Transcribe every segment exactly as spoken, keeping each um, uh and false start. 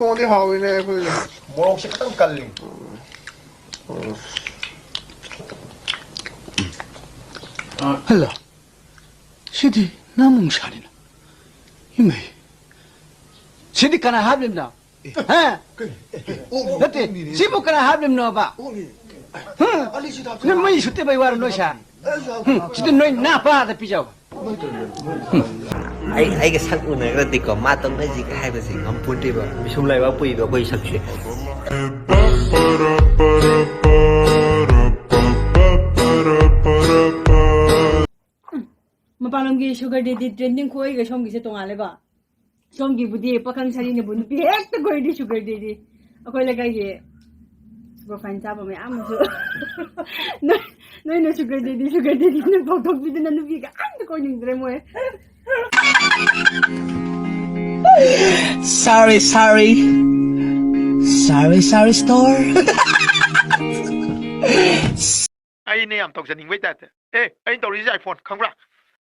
ꯊꯣꯡꯉꯗꯤ ꯍꯥꯎꯋꯤꯅꯦ ꯑꯩꯈꯣꯏꯒꯤ꯫ ꯃꯣꯔꯣꯛꯁꯦ ꯈꯤꯇꯪ ꯀꯜꯂꯤ꯫ ꯍꯜꯂꯣ꯫ ꯁꯤꯗꯤ ꯅꯝ ꯁꯥꯔꯤꯅ꯫ ꯏꯃꯩ꯫ ꯁꯤꯗꯤ ꯀꯅꯥ ꯍꯥꯞꯂꯤꯕꯅꯣ? ꯍꯥ? ꯅꯠꯇꯦ, ꯁꯤꯕꯨ ꯀꯅꯥ ꯍꯥꯞꯂꯤꯕꯅꯣꯕ? ꯍꯥ? ꯅꯣꯏ ꯃꯩ ꯁꯨꯠꯇꯕꯩ ꯋꯥꯔꯣ ꯅꯣꯏ ꯁꯥ? ꯎꯝ, ꯁꯤꯗꯤ ꯅꯣꯏ ꯅꯥꯄꯥꯗ ꯄꯤꯖꯧ꯫ ꯑꯩ, ꯑꯩꯒ ꯁꯛ ꯎꯅꯈ꯭ꯔꯗꯤꯀꯣ, ꯃꯥ ꯇꯧꯅꯁꯤꯒ ꯍꯥꯏꯕꯁꯦ ꯉꯝꯄꯣꯟꯇꯦꯕ꯫ ꯃꯤꯁꯨꯝ ꯂꯥꯏꯕ ꯄꯨꯏꯕ ꯑꯩꯈꯣꯏ ꯁꯛꯁꯦ꯫ ꯃꯄꯥꯟ ꯂꯝꯒꯤ sugar daddy trending ꯈꯣꯏꯒ ꯁꯣꯝꯒꯤꯁꯦ ꯇꯣꯡꯉꯥꯜꯂꯦꯀꯣ꯫ ꯁꯣꯝꯒꯤꯕꯨꯗꯤ ꯄꯥꯈꯪ ꯁꯥꯔꯤꯅꯕꯨ ꯅꯨꯄꯤ ꯍꯦꯛꯇ ꯀꯣꯏꯔꯗꯤ sugar daddy꯫ ꯑꯩꯈꯣꯏ ꯂꯩꯀꯥꯏꯒꯤ superfine ꯆꯥꯕ ꯃꯌꯥꯝ ꯑꯃꯁꯨ ꯅꯣꯏ-, ꯅꯣꯏꯅ sugar daddy, sugar daddy ꯅ ꯄꯥꯎꯊꯣꯛꯄꯤꯗꯅ ꯅꯨꯄꯤꯒ ꯑꯝꯇ ꯀꯣꯏꯅꯤꯡꯗ꯭ꯔꯦ ꯃꯣꯏ꯫ Sorry, sorry. Sorry, sorry, store. ꯑꯩꯅ ꯌꯥꯝ ꯇꯧꯖꯅꯤꯡꯕꯩ ꯇꯥꯏꯞꯇ꯫ ꯑꯦ, ꯑꯩꯅ ꯇꯧꯔꯤꯁꯦ iPhone ꯈꯪꯕ꯭ꯔꯥ?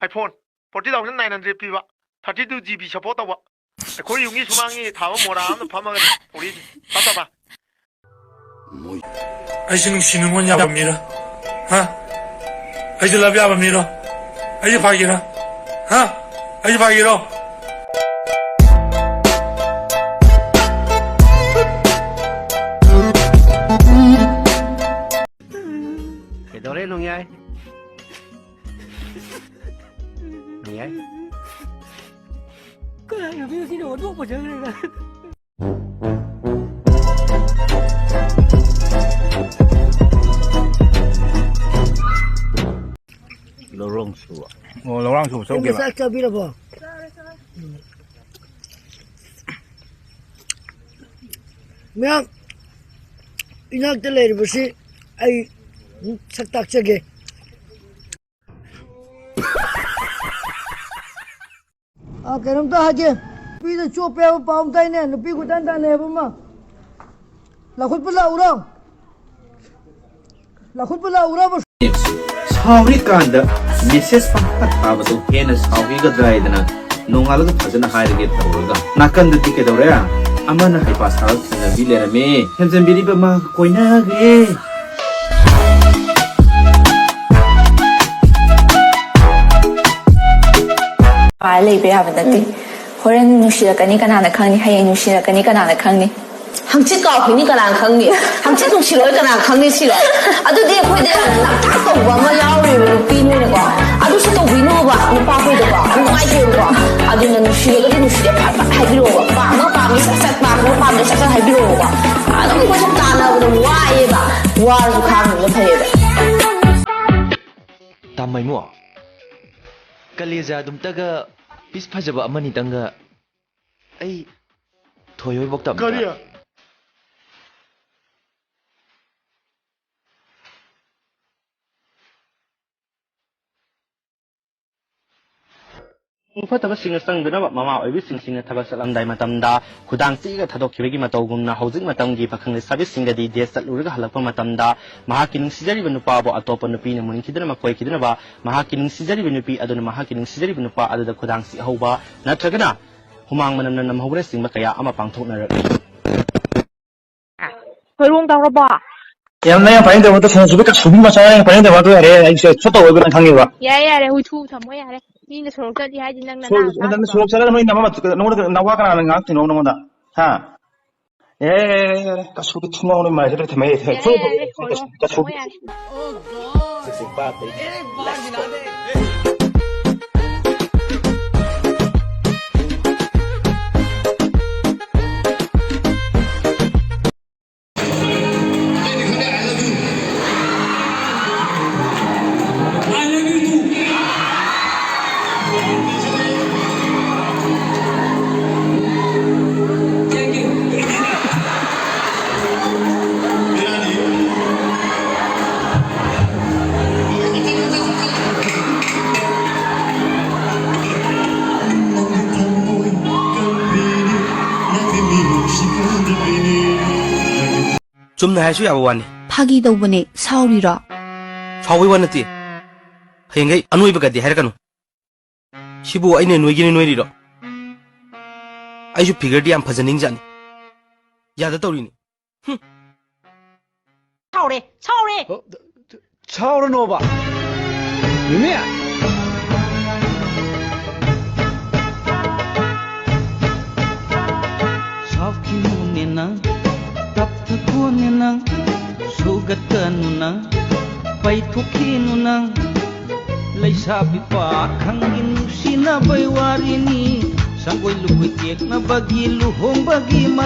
iPhone forty thousand nine hundred ꯄꯤꯕ, thirty two GB support ꯇꯧꯕ꯫ ꯑꯩꯈꯣꯏ ꯌꯨꯝꯒꯤ ꯁꯨꯃꯥꯡꯒꯤ ꯊꯥꯕ ꯃꯣꯔꯥ ꯑꯃꯗ ꯐꯝꯃꯒꯅꯤ ꯇꯧꯔꯤꯁꯦ꯫ ꯇꯥ ꯇꯥ ꯇꯥ꯫ ꯑꯩꯁꯨ ꯅꯨꯡꯁꯤ ꯅꯨꯡꯉꯣꯟ ꯌꯥꯕ ꯃꯤꯔꯣ? ꯍꯥ? ꯑꯩꯁꯨ ꯂꯞ ꯌꯥꯕ ꯃꯤꯔꯣ? ꯑꯩꯁꯨ ꯐꯥꯒꯤꯔꯣ? ꯍꯥ? ꯑꯩꯁꯨ ꯐꯥꯒꯤꯔꯣ? ꯀꯩꯗꯧꯔꯦ ꯅꯣꯡꯌꯥꯏ? ꯅꯣꯡꯌꯥꯏ? ꯀꯅꯥꯅꯣ ꯃꯤ ꯁꯤꯅ ꯑꯣꯟꯊꯣꯛꯄ ꯆꯪꯈ꯭ꯔꯦꯗ꯫ ꯂꯧꯔꯣꯡ ꯁꯨꯕ꯫ ꯑꯣ, ꯂꯧꯔꯥꯡ ꯁꯨꯕ ꯆꯧꯒꯦꯕ꯫ ꯆꯥꯛ ꯆꯥꯕꯤꯔꯕꯣ? ꯃꯌꯥꯝ ꯏꯅꯥꯛꯇ ꯂꯩꯔꯤꯕꯁꯤ ꯑꯩ ꯁꯛ ꯇꯥꯛꯆꯒꯦ꯫ ꯑ, ꯀꯩꯅꯣꯝꯇ ꯍꯥꯏꯒꯦ꯫ ꯅꯨꯄꯤꯗ ꯆꯣꯞꯄꯦ ꯍꯥꯏꯕ ꯄꯥꯎ ꯑꯃ ꯇꯥꯏꯅꯦ, ꯅꯨꯄꯤ ꯀꯣꯏꯇꯥꯟ ꯇꯥꯟꯅꯩ ꯍꯥꯏꯕ ꯑꯃ꯫ ꯂꯧꯈꯠꯄ ꯂꯥꯛꯎꯔꯣ? ꯂꯧꯈꯠꯄ ꯂꯥꯛꯎꯔꯕ? ꯁꯥꯎꯔꯤꯀꯥꯟꯗ message ꯄꯪꯊꯥ ꯊꯥꯕꯗꯣ ꯍꯦꯟꯅ ꯁꯥꯎꯈꯤꯒꯗ꯭ꯔꯥ ꯍꯥꯏꯗꯅ ꯅꯣꯡꯉꯥꯜꯂꯒ ꯐꯖꯅ ꯍꯥꯏꯔꯒꯦ ꯇꯧꯔꯒ ꯅꯥꯀꯟꯗꯗꯤ ꯀꯩꯗꯧꯔꯦ? ꯑꯃꯅ ꯍꯩꯄꯥ ꯁꯥꯔ ꯊꯦꯡꯅꯕꯤ ꯂꯩꯔꯝꯃꯦ꯫ ꯊꯦꯝꯖꯤꯟꯕꯤꯔꯤꯕ ꯃꯥ ꯀꯣꯏꯅꯈ꯭ꯔꯦ꯫ ꯄꯥꯔ ꯂꯩꯕ ꯌꯥꯕ ꯅꯠꯇꯦ꯫ ꯍꯣꯔꯦꯟ ꯅꯨꯡꯁꯤꯔꯛꯀꯅꯤ ꯀꯅꯥꯅ ꯈꯪꯅꯤ? ꯍꯌꯦꯡ ꯅꯨꯡꯁꯤꯔꯛꯀꯅꯤ ꯀꯅꯥꯅ ꯈꯪꯅꯤ? ꯍꯪꯆꯤꯠ ꯀꯥꯎꯈꯤꯅꯤ ꯀꯅꯥꯅ ꯈꯪꯅꯤ? ꯍꯪꯆꯤꯠ ꯅꯨꯡꯁꯤꯔꯣꯏ ꯀꯅꯥꯅ ꯈꯪꯅꯤ ꯁꯤꯔꯣ? ꯑꯗꯨꯗꯤ ꯑꯩꯈꯣꯏꯗ ꯂꯥꯛꯇꯥꯛ ꯇꯧꯕ ꯑꯃ ꯌꯥꯎꯔꯤꯕ ꯅꯨꯄꯤ ꯅꯣꯏꯅꯀꯣ꯫ ꯑꯗꯨꯁꯨ ꯇꯧꯕꯤꯅꯨꯕ ꯅꯨꯄꯥꯈꯣꯏꯗꯀꯣ꯫ ꯌꯥꯝ ꯅꯨꯡꯉꯥꯏꯇꯦꯕꯀꯣ꯫ ꯑꯗꯨꯅ ꯅꯨꯡꯁꯤꯔꯒꯗꯤ ꯅꯨꯡꯁꯤꯔꯦ ꯐꯠ ꯐꯠ ꯍꯥꯏꯕꯤꯔꯛꯑꯣꯕ꯫ ꯄꯥꯝꯃ ꯄꯥꯝꯃꯤ ꯁꯠ ꯁꯠ, ꯄꯥꯝꯃ ꯄꯥꯝꯗꯦ ꯁꯠ ꯁꯠ ꯍꯥꯏꯕꯤꯔꯛꯑꯣꯕꯀꯣ꯫ ꯑꯗꯨꯝ ꯑꯩꯈꯣꯏꯁꯨ ꯇꯥꯟꯅꯕꯗ ꯋꯥꯏꯑꯦꯕ꯫ ꯋꯥꯔꯁꯨ ꯈꯥꯡꯕꯅ ꯐꯩꯌꯦꯕ꯫ ꯇꯥꯃꯩꯃꯣ, ꯀꯂꯦꯖꯥꯗꯨꯝꯇꯒ ꯄꯤꯁ ꯐꯖꯕ ꯑꯃꯅꯤꯇꯪꯒ ꯑꯩ ꯊꯣꯏꯍꯣꯏꯕꯣꯛꯇ ꯑꯝꯇ꯫ ꯀꯔꯤ? ꯄꯨꯡ ꯐꯠꯇꯕꯁꯤꯡꯅ ꯆꯪꯗꯅꯕ ꯃꯃꯥ ꯑꯣꯏꯕꯤꯁꯤꯡꯁꯤꯅ ꯊꯕꯛ ꯆꯠꯂꯝꯗꯥꯏ ꯃꯇꯝꯗ ꯈꯨꯗꯥꯡ ꯆꯤꯛꯑꯒ ꯊꯥꯗꯣꯛꯈꯤꯕꯒꯤ ꯃꯇꯧꯒꯨꯝꯅ ꯍꯧꯖꯤꯛ ꯃꯇꯝꯒꯤ ꯄꯥꯈꯪ ꯂꯩꯁꯥꯕꯤꯁꯤꯡꯒꯗꯤ ꯗꯦꯠ ꯆꯠꯂꯨꯔꯒ ꯍꯜꯂꯛꯄ ꯃꯇꯝꯗ ꯃꯍꯥꯛꯀꯤ ꯅꯨꯡꯁꯤꯖꯔꯤꯕ ꯅꯨꯄꯥꯕꯨ ꯑꯇꯣꯞꯄ ꯅꯨꯄꯤꯅ ꯃꯨꯟꯈꯤꯗꯅꯕ ꯀꯣꯏꯈꯤꯗꯅꯕ ꯃꯍꯥꯛꯀꯤ ꯅꯨꯡꯁꯤꯖꯔꯤꯕ ꯅꯨꯄꯤ ꯑꯗꯨꯅ ꯃꯍꯥꯛꯀꯤ ꯅꯨꯡꯁꯤꯖꯔꯤꯕ ꯅꯨꯄꯥ ꯑꯗꯨꯗ ꯈꯨꯗꯥꯡ ꯆꯤꯛꯍꯧꯕ ꯅꯠꯇ꯭ꯔꯒꯅ ꯍꯨꯃꯥꯡ ꯃꯅꯝꯅ ꯅꯝꯍꯧꯕꯅꯆꯤꯡꯕ ꯀꯌꯥ ꯑꯃ ꯄꯥꯡꯊꯣꯛꯅꯔꯛꯂꯤ꯫ ꯍꯣꯏꯔꯣꯡ ꯇꯧꯔꯕꯣ? ꯌꯥꯝꯅ ꯌꯥꯝ ꯐꯥꯏꯅꯤꯡꯗꯕ ꯅꯠꯇꯦ, ꯁꯣꯅꯣ ꯆꯨꯕꯤ ꯀꯁꯨꯕꯤ ꯃꯆꯥ ꯌꯥꯝ ꯐꯥꯏꯅꯤꯡꯗꯕ ꯑꯗꯨ ꯌꯥꯔꯦ, ꯑꯩꯁꯦ ꯁꯣ ꯇꯧꯔꯣꯏꯕ ꯅꯪ ꯈꯪꯉꯦꯕ꯫ ꯌꯥꯔꯦ, ꯌꯥꯔꯦ, ꯍꯨꯏꯊꯨ ꯊꯝꯃꯣ ꯌꯥꯔꯦ꯫ ꯃꯤꯅ ꯁꯣꯔꯣꯛ ꯆꯠꯂꯤ ꯍꯥꯏꯁꯤ ꯅꯪ ꯅꯅꯥ ꯁꯣ-, ꯅꯪ ꯇꯥꯗ꯭ꯔꯣ? ꯁꯣꯔꯣꯛ ꯆꯠꯂꯒ ꯅꯣꯏ ꯅꯃ-, ꯅꯉꯣꯟꯗ ꯅꯋꯥ ꯀꯅꯥꯅ ꯉꯥꯡꯉꯛꯇꯣꯏꯅꯣ ꯅꯉꯣꯟꯗ? ꯍꯥ? ꯌꯥꯔꯦ, ꯌꯥꯔꯦ, ꯌꯥꯔꯦ, ꯌꯥꯔꯦ, ꯌꯥꯔꯦ꯫ ꯀꯁꯨꯕꯤ ꯊꯨꯡꯅꯥꯎꯅ ꯃꯥꯏꯁꯦ ꯂꯣꯏ ꯊꯝꯃꯦ꯫ ꯌꯥꯔꯦ, ꯌꯥꯔꯦ, ꯍꯣꯏꯔꯣꯡ ꯀꯁꯨꯕꯤ꯫ ꯊꯝꯃꯣ ꯌꯥꯔꯦ꯫ ꯆꯨꯝꯅ ꯍꯥꯏꯔꯁꯨ ꯌꯥꯕ ꯋꯥꯅꯤ꯫ ꯐꯥꯒꯤ ꯇꯧꯕꯅꯦ, ꯁꯥꯎꯔꯤꯔꯣ? ꯁꯥꯎꯕꯩ ꯋꯥ ꯅꯠꯇꯦ꯫ ꯍꯌꯦꯡꯈꯩ ꯑꯅꯣꯏꯕꯒꯗꯤ ꯍꯥꯏꯔꯛꯀꯅꯨ꯫ ꯁꯤꯕꯨ ꯑꯩꯅ ꯅꯣꯏꯒꯤꯅꯤ ꯅꯣꯏꯔꯤꯔꯣ? ꯑꯩꯁꯨ ꯐꯤꯒꯔꯗꯤ ꯌꯥꯝ ꯐꯖꯅꯤꯡꯖꯥꯠꯅꯤ꯫ ꯌꯥꯗ ꯇꯧꯔꯤꯅꯤ꯫ ꯁꯥꯎꯔꯦ, ꯁꯥꯎꯔꯦ꯫ ꯁꯥꯎꯔꯅꯣꯕ꯫ ꯃꯤꯃꯤ꯫ ꯁꯥꯎꯈꯤꯅꯨꯅꯦ ꯅꯪ, ꯇꯞꯊꯈꯣꯅꯦ ꯅꯪ, ꯁꯨꯒꯠꯀꯅꯨ ꯅꯪ, ꯄꯩꯊꯣꯛꯈꯤꯅꯨ ꯅꯪ꯫ ꯂꯩꯁꯥꯕꯤ ꯄꯥꯈꯪꯒꯤ ꯅꯨꯡꯁꯤꯅꯕꯩ ꯋꯥꯔꯤꯅꯤ, ꯁꯪꯒꯣꯏ ꯂꯨꯀꯣꯏ ꯇꯦꯛꯅꯕꯒꯤ ꯂꯨꯍꯣꯡꯕꯒꯤ